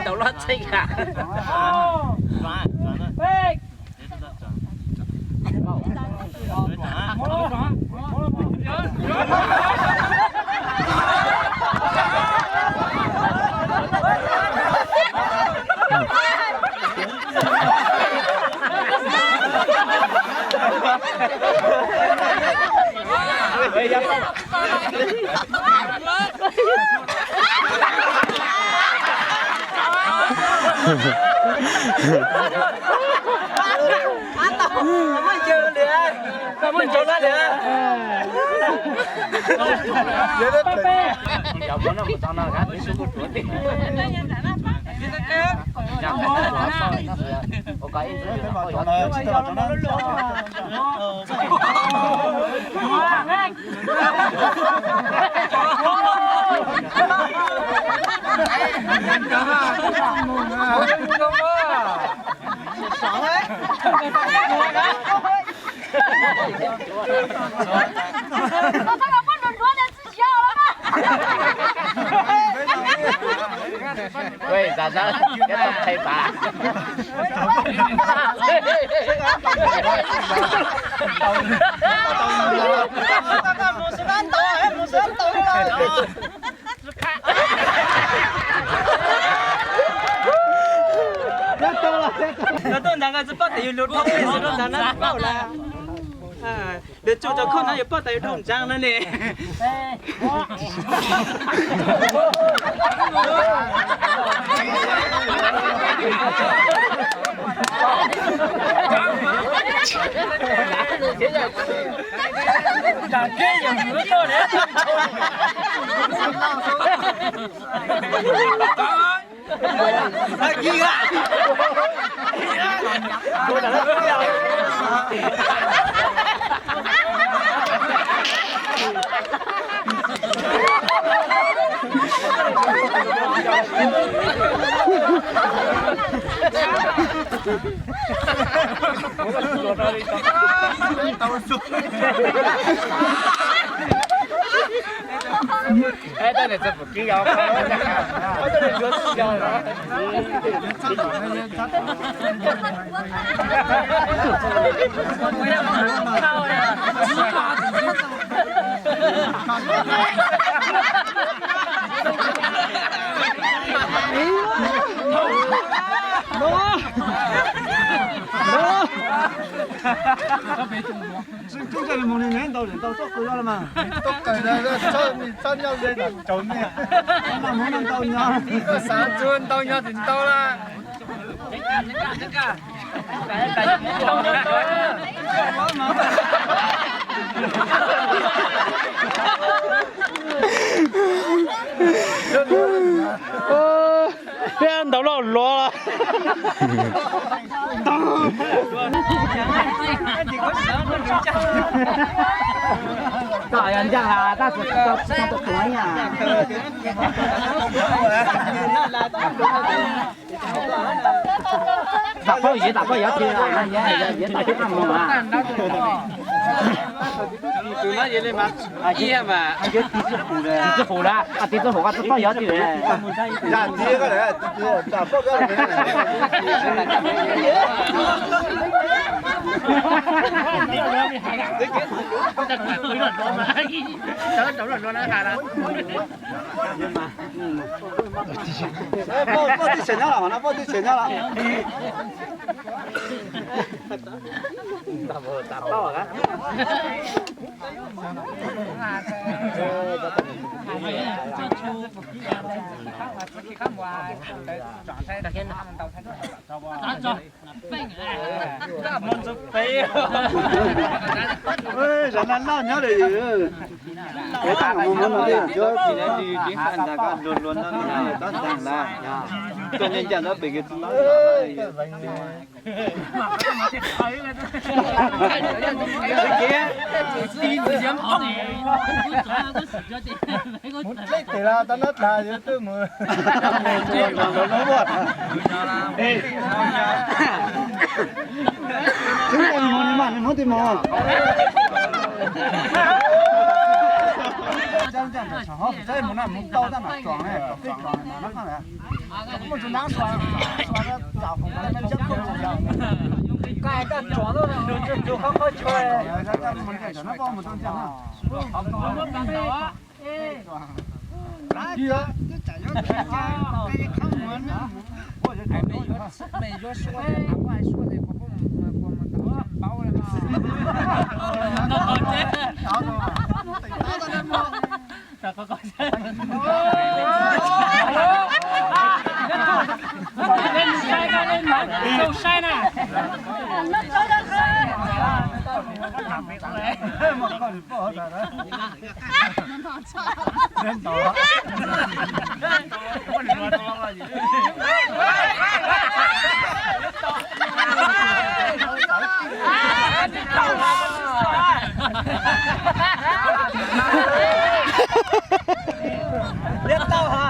Tau loj txheej a. Lawv tuaj ntawd nkawd tsis paub tias yus lus dhau xwb, lawv ntawd na paub lawm. Lawv tsuj rau khauj no yuav paub tias yus dhau ntsaag no ne. Tub kawg ntau txoj qw los mas. Tub kawg ntau txoj nyob ze tsaus me. Xav tsuag ntau nyob tsis ntau lawm. Peb ntau loj luav. Tau yog ncaaj las tab sis tsis tau tus ib yam. Tam paub yev tam paub yuav tiag, yev tam paub mus a. Tus no yev li mas ib mas. Tiv txwj hum lawm, tiv txwj hum koj tsis paub yuav tiag. Poj tib tsev nyob los, poj tib tsev nyob los. Zaum no noj nyob li. Tab tom mus mus no li. Tuaj nyob ncaj ntab pem kiag tsis los. Mus dleb tes los tau nab tas yuav twb mus. Mus mus mus mus mus. Liab tau ha.